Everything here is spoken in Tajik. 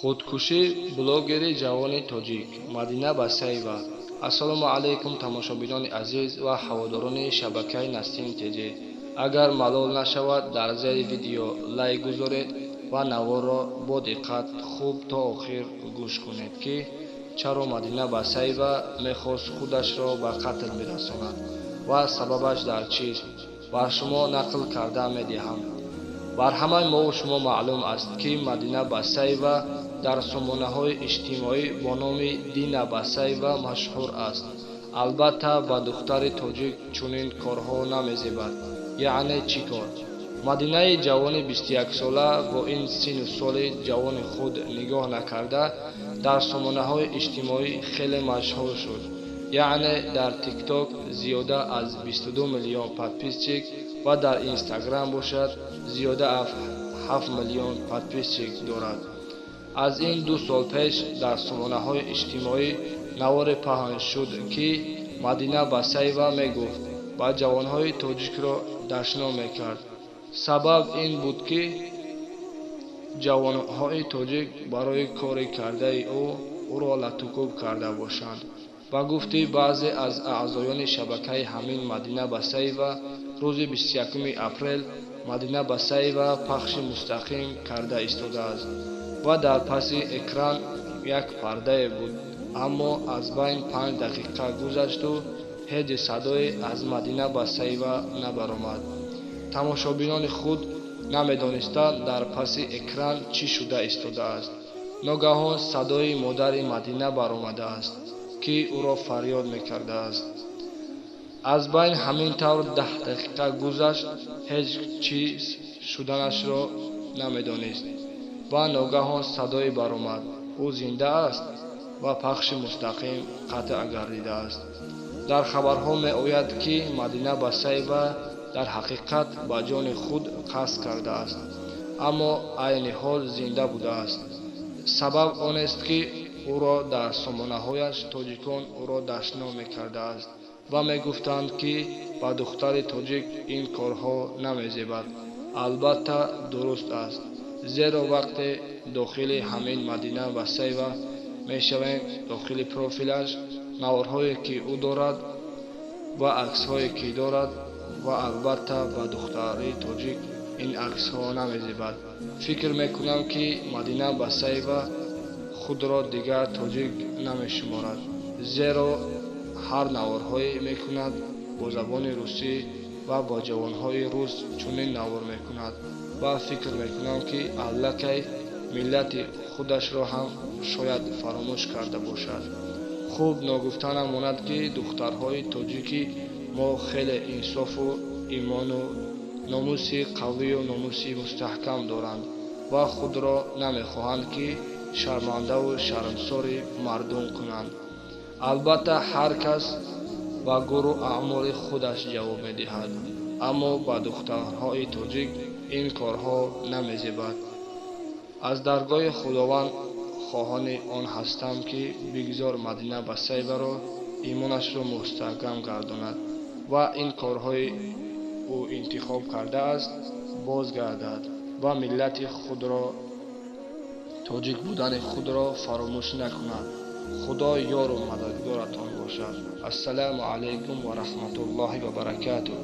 Худкушӣ блогери ҷавони тоҷик Мадина Басаева. Ассалому алайкум, тамошобинони азиз ва ҳаводорони шабакаи Насим ТЖ. Агар малол нашавад, дар зери видео лайк гузоред ва наворро бо диққат хуб то охир гӯш кунед, ки чаро Мадина Басаева мехост худашро ба қатл бирасонад ва сабабаш дар чист, бар шумо нақл карда медиҳам. Бар ҳамаи мову шумо маълум аст, ки Мадина Басаева дар сомонаҳои иҷтимоӣ бо номи Дина Басаева машҳур аст. Албатта, ба духтари тоҷик чунин корҳо намезебад. Яъне чӣ кор? Мадинаи ҷавони 21-сола бо ин сину соли ҷавони худ нигоҳ накарда, дар сомонаҳои иҷтимоӣ хеле машҳур шуд. Яъне дар ТикТок зиёда аз 22 миллион подписчик ва дар Инстаграм бошад, зиёда аз 7 миллион подписчик дорад. Аз ин 2 сол пеш дар сомонаҳои иҷтимоӣ наворе паҳн шуд, ки Мадина Басаева мегуфт ва ҷавонҳои тоҷикро дашном мекард. Сабаб ин буд, ки ҷавонҳои тоҷик барои кори кардаи ӯ ӯро латукӯб карда бошанд. Ба гуфти баъзе аз аъзоёни шабакаи ҳамин Мадина Басаева, рӯзи 21 апрел Мадина Басаева пахши мустақим карда истодааст ва дар паси экран як пардае буд, аммо аз байн 5 дақиқа гузашту ҳеҷ садое аз Мадина Басаева набаромад. Тамошобинони худ намедонистанд, дар паси экран чӣ шуда истодааст. Ногаҳон садои модари Мадина баромадааст, ки ӯро фарёд мекардааст. Аз байн ҳамин тавр 10 дақиқа гузашт, ҳеҷ чиз шуданашро намедонист ва ногаҳон садое баромад: ӯ зинда аст, ва пахши мустақим қатъ гардидааст. Дар хабарҳо меояд, ки Мадина Басаева дар ҳақиқат ба ҷони худ қасд кардааст, аммо айни ҳол зинда будааст. Сабаб онест, ки ӯро дар сомонаҳояш тоҷикон ӯро дашном мекардааст ва мегуфтанд, ки ба духтари тоҷик ин корҳо намезебад. Албатта, дуруст аст, зеро вақте дохили ҳамин Мадина Басаева мешавем, дохили профилаш наворҳое ки ӯ дорад ва аксҳое ки дорад, ва албатта ба духтари тоҷик ин аксҳо намезебад. Фикр мекунам, ки Мадина Басаева худро дигар тоҷик намешуморад, зеро ҳар наворҳое мекунад бо забони русӣ ва бо ҷавонҳои рус чунин навор мекунад ва фикр мекунам, ки аллакай миллати худашро ҳам шояд фаромӯш карда бошад. Хуб, ногуфта намонад, ки духтарҳои тоҷики мо хеле инсофу имону номуси қавию номуси мустаҳкам доранд ва худро намехоҳанд, ки шармандаву шармсори мардум кунанд. Албатта, ҳар кас ба гуру аъмоли худаш ҷавоб медиҳад, аммо ба духтарҳои тоҷик ин корҳо намезебад. Аз даргоҳи Худованд хоҳони он ҳастам, ки бигзор Мадина Басаеваро имонашро мустаҳкам гардонад ва ин корҳои ӯ интихоб кардааст бозгардад ва миллати худро, тоҷик будани худро фаромӯш накунад. Худо ёру мададгоратон бошад. Ассалому алайкум ва раҳматуллоҳи ва баракатуҳ.